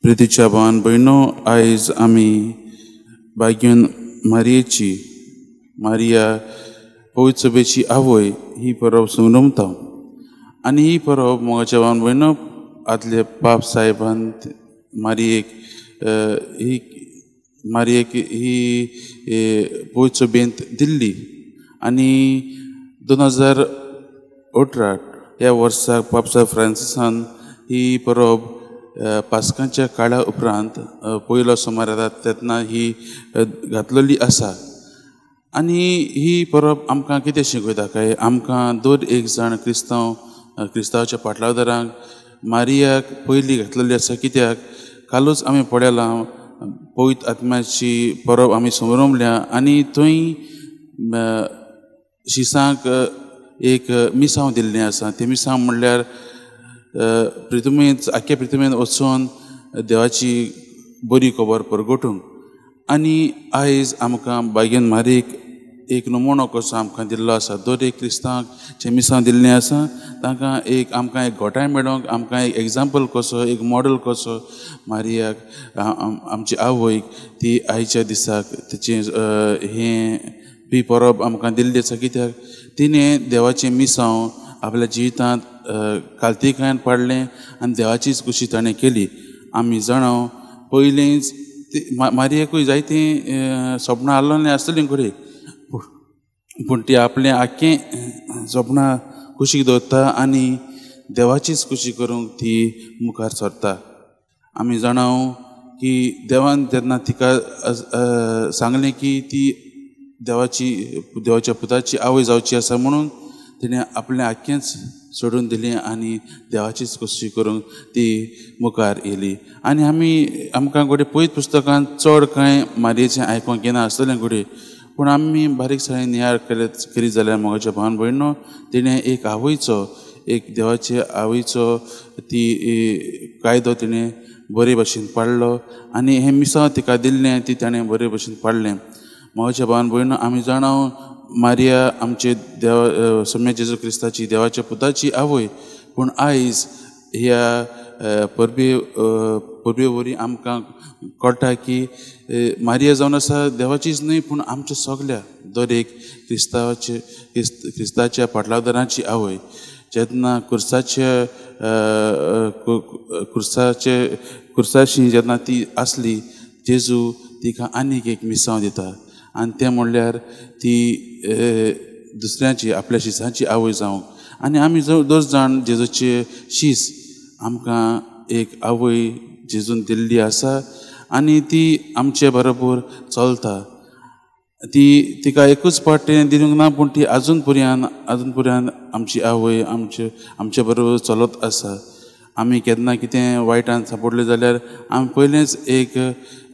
प्रितीच्या भावान भयणो, आयज आमी बाग्यून मारयेची, मारिया पवित्र सभेची आवय ही परब संभ्रमता. आनी ही परब मोगाच्या भावान भयणो आदले पाप साहेबान मारयेक ही मारयेक ही पवित्र सभेंत दिल्ली. आनी 2018 ह्या वर्साक पाप साहेब फ्रांसिसान ही परब पास्कांच्या काळा उपरांत पयलो सोमार येता तेन्ना ही घातलेली आसा. आनी ही परब आमकां कितें शिकयता काय आमकां दर एक जाण क्रिस्तांव क्रिस्तांवाच्या पाटलादारांक मारियाक पयली घातलेली आसा. कित्याक कालूच आमी पळयलां पवित्र आत्म्याची परब आमी संभ्रमल्या आनी थंय शिसांक एक मिसांव दिल्लें आसा. तें मिसांव म्हणल्यार प्रितुमेंत आख्या प्रितुमेंत वचून देवाची बरी खबर परगटूंक. आनी आयज आमकां बागेन मारीक एक नमुनो कसो आमकां दिल्लो आसा. दर एक क्रिस्तांवाक जें मिसांव दिल्लें आसा तांकां एक आमकां एक घोटाय मेळोंक आमकां एक एग्जाम्पल कसो एक मॉडल कसो मारियाक आमची आवयक ती आयच्या दिसाक तिचें हें ही परब आमकां दिल्ली आसा. कित्याक तिणें देवाचें मिसांव आपल्या जिवितांत कालतिकायन पाडलें आनी देवाचीच खुशी ताणें केली. आमी जाणा पयलींच मारयेकूय जायतीं सपनां आसलेलीं आसतलीं घडये, पूण ती आपलें आख्खें सपनां कुशीक दवरता आनी देवाचीच खुशी करूंक ती मुखार सरता. आमी जाणा की देवान जेन्ना तिका सांगलें की ती देवाची देवाच्या पुताची आवय जावची आसा म्हणून तिणें आपलें आख्खेंच सोडून दिलें आनी देवाचीच खुशी करूंक ती मुखार येयली. आनी आमी आमकां घडये पयत पुस्तकांत चड कांय मारयेचें आयकोंक येना आसतलें घडये, पूण आमी बारीकसाणेन नियाळ करीत जाल्यार मोगाच्या भावान भयणो तिणें एक आवयचो एक देवाचे आवयचो ती कायदो तिणें बरे भशेन पाडलो आनी हें मिसांव तिका दिल्लें ती ताणें बरे भशेन पाडलें. मोगाच्या भावान भयणो आमी जाणा मारिया आमचे देवा सोम्या जेजू क्रिस्ताची देवाच्या पुताची आवय, पूण आयज ह्या परबे परबे वरवीं आमकां कळटा की मारिया जावन आसा देवाचीच न्हय पूण आमच्या सगल्या दर एक क्रिस्तांवाचे क्रिस्ताच्या पाटलादारांची आवय. जेन्ना कुर्साचे कुर्साचे कुर्साशी जेन्ना ती आसली जेजू तिका आनीक एक मिसांव दिता आनी तें म्हणल्यार ती दुसऱ्यांची आपल्या शिसांची आवय जावंक. आनी आमी दर जाण जेजूचे शीस आमकां एक आवय जेजून दिल्ली आसा आनी ती आमचे बरोबर चलता. ती तिका एकूच पाट दिवंक ना पूण ती आजून पर्यंत आमची आवय आमचे आमचे बरोबर चलत आसा. आमी केन्ना कितें वायटान सापडले जाल्यार आमी पयलेंच एक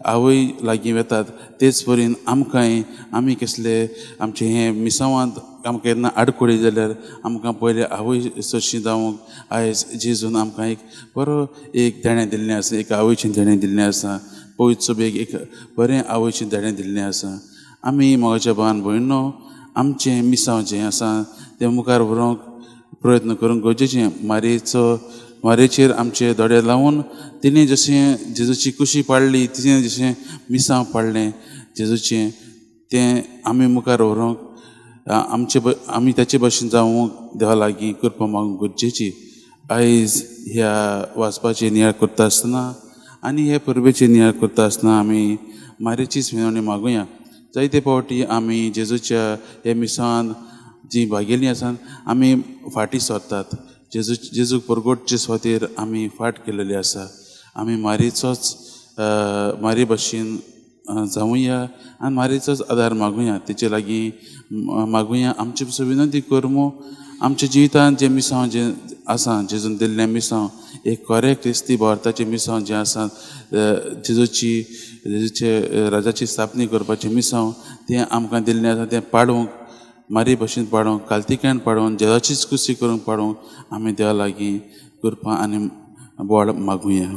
आवय लागीं वेतात. तेच परीन आमकांय आमी कसले आमचे हें मिसांवांत आमकां केन्ना आडखळी जाल्यार आमकां पयलें आवय सरशी जावंक आयज जेजून आमकां एक बरो एक देणें दिल्लें आसा, एक आवयचें देणें दिल्लें आसा, पवित्र सभेक एक बरें आवयचें देणें दिल्लें आसा. आमी मोगाच्या भावान भयणो आमचें मिसांव जें आसा तें मुखार व्हरूंक प्रयत्न करूंक गरजेचें. मारयेचो मारयेचेर आमचे दोळे लावन तिणें जशें जेजूची कुशी पाडली तिणें जशें मिसांव पाडलें जेजूचें तें आमी मुखार व्हरूंक आमचे आमी ताचे भशेन जावंक देवा लागीं कृपा मागूंक गरजेची. आयज ह्या वाचपाचें नियाळ करता आसतना आनी हे परबेचें नियाळ करता आसतना आमी मारयेचीच विनवणी मागुया. जायते फावटी आमी जेजूच्या ह्या मिसांवान जी भागेली आसा आमी फाटीं सरतात. जेजू जेजूक परगटचे सुवातेर आमी फाट केलेली आसा. आमी मारयेचोच मारये भशेन जावुया आनी मारयेचोच आदार मागुया, तेचे लागीं मागुया, आमचे पसून विनंती कर आमच्या जिवितांत जें मिसांव जें आसा जेजून दिल्लें मिसांव एक खरें क्रिस्ती भारताचें मिसांव जें आसा जेजूची जेजूचे राजाची स्थापनी करपाचें मिसांव तें आमकां दिल्लें आसा तें पाडूंक मारये भशेन पाडूंक कालतिकायन पाडून जेजाचीच कुशी करूंक पाडूंक आमी देवा लागीं कृपा आनी बळ मागुया.